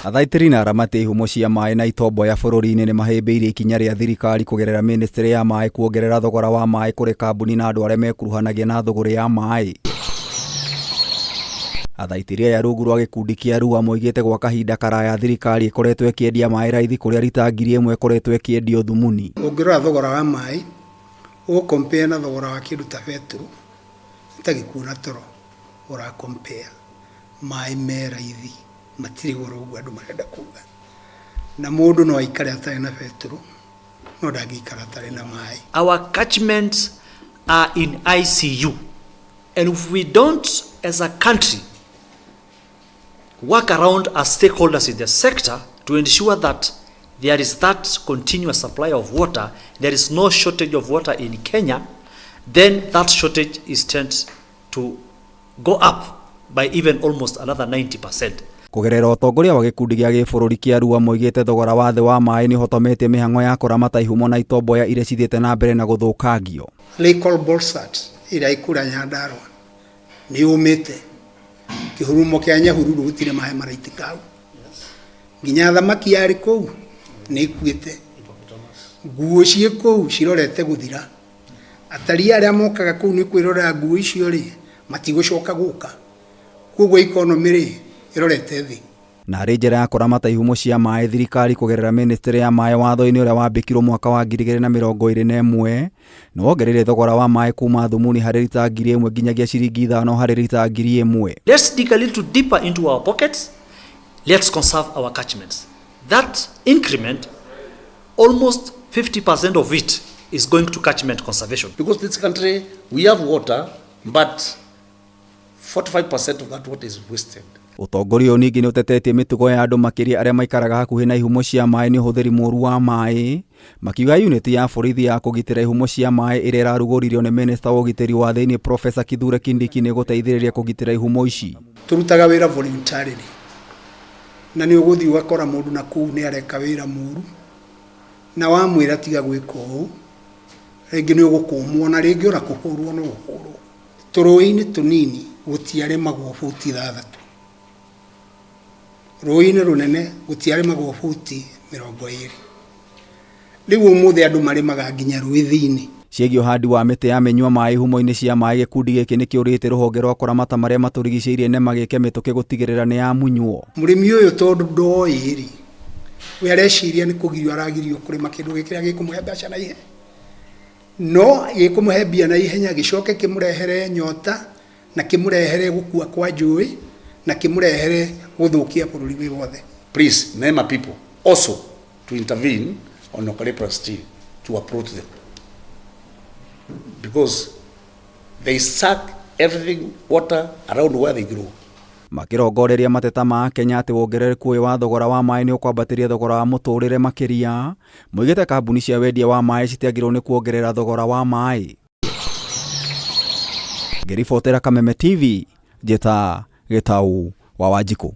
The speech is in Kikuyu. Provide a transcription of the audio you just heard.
Athaitĩri na aramati a ihumo cia maĩ na itomboya bũrũri-inĩ nĩ mahĩmbĩirie ikinya rĩa thirikari kũgerera mĩnĩstrĩ ya maĩ kuongerera thogora wa maĩ kũrĩ kambuni na andũ arĩa mekuruhanagia na thũgũrĩ ya maĩ. Athaitĩri aya rungu rwa gĩkundi kĩa Rua moigĩte gwa kahinda karaya thirikari ĩkoretwo ĩkĩendia maĩ raithi kũrĩa rita 1000 ĩkoretwo ĩkĩendio thumuni. Ũngĩrora thogora wa maĩ ũ compare na thogora wa kĩndũ ta betũrũ, nĩ ta gĩkuũ na toro ũra compare. Maĩ me raithi matirĩ goro ũguo andũ marenda kuga. Na mũndũ no aikare atarĩ na betũrũ no ndangĩikara atarĩ na maĩ. Our catchments are in ICU and if we don't as a country work around as stakeholders in the sector to ensure that there is that continuous supply of water, there is no shortage of water in Kenya, then that shortage is tend to go up by even almost another 90%. Kũgerera ũtongoria wa gĩkundi gĩa gĩbũrũri kĩa Rua moigĩte thogora wa thĩ wa maĩ nĩ ũhotometie mĩhang'o ya kũramata ihumo na itomboya iria cithiĩte na mbere na gũthũkangio. Lake Olbolosat ĩrĩa ĩkũrĩa Nyandarua nĩ yũmĩte, kĩhurumo kĩa Nyahururu gũtirĩ maĩ maraitĩka hau, nginya thamaki yarĩ kũu nĩ ĩkuĩte, nguo ciĩ kũu cirorete gũthira, atarii arĩa mokaga kũu nĩ kwĩrorera nguo icio rĩ matigũcoka gũka, koguo economy rĩ ĩrorete thĩ. Na arĩ njĩra ya kũramata ihumo cia maĩ thirikari kũgerera mĩnĩstrĩ ya maĩ watho-inĩ ũrĩa wambĩkirwo mwaka wa 2021 nĩ wongereire thogora wa maĩ kuma thumuni harĩ rita 1000 nginyagia ciringi 5 harĩ rita 1000. Let's dig a little deeper into our pockets. Let's conserve our catchments. That increment, almost 50% of it is going to catchment conservation. Because this country, we have water, but 45% of that water is wasted. Ũtongoria ũyũ ningĩ nĩ ũtetetie mĩtugo ya andũ makĩria arĩa maikaraga hakuhĩ na ihumo cia maĩ nĩ ũhũthĩri mũru wa maĩ, makiuga unit ya borithi ya kũgitĩra ihumo cia maĩ ĩrĩa ĩrarugũririo nĩ minista wa ũgitĩri wa thĩinĩ Profesa Kithure Kindiki nĩ ĩgũteithĩrĩria kũgitĩra ihumo ici. Tũrutaga wĩra voluntarily na nĩ ũgũthiĩ ũgakora mũndũ na kũu nĩ areka wĩra mũru na wamwĩra tiga gwĩka ũũ rĩngĩ nĩ ũgũkũmwo na rĩngĩ ona kũhũrwo no ũhũrwo. Tũrũĩ-inĩ tũnini gũtiarĩmagwo buti 6, rũĩ-inĩ rũnene gũtiarĩmagwo buti 20. Rĩu ũmũthĩ andũ marĩmaga nginya rũĩ thĩinĩ. Ciĩgiĩ ũhandi wa mĩtĩ ya mĩnyua maĩ ihumo-inĩ cia maĩ gĩkundi gĩkĩ nĩ kĩũrĩtie rũhonge rwa kũramata marĩa matũrigicĩirie NEMA gĩke mĩtũkĩ gũtigĩrĩra nĩ yamunywo. Mũrĩmi ũyũ tondũ ndoĩ rĩ, we areciria nĩ kũgirio aragirio kũrĩma kĩndũ gĩkĩrĩa gĩkũmũhe mbeca na ihenya, no gĩkũmũhe mbia na ihenya gĩcoke kĩmũrehere nyota na kĩmũrehere gũkua kwa njũĩ na kĩmũrehere gũthũkia bũrũri wĩ wothe. Please, NEMA people also to intervene on eucalyptus tree to uproot them, because they suck everything water around where they grow. Makĩrongoreria mateta ma Kenya atĩ wongerereku ũyũ wa thogora wa maĩ nĩ ũkwambatĩria thogora wa mũtũrĩre makĩria, moigĩte kambuni cia wendia wa maĩ citiagĩrĩirwo nĩ kuongerera thogora wa maĩ. Ngĩribotera Kameme TV, njĩta Gĩtau wa Wanjikũ.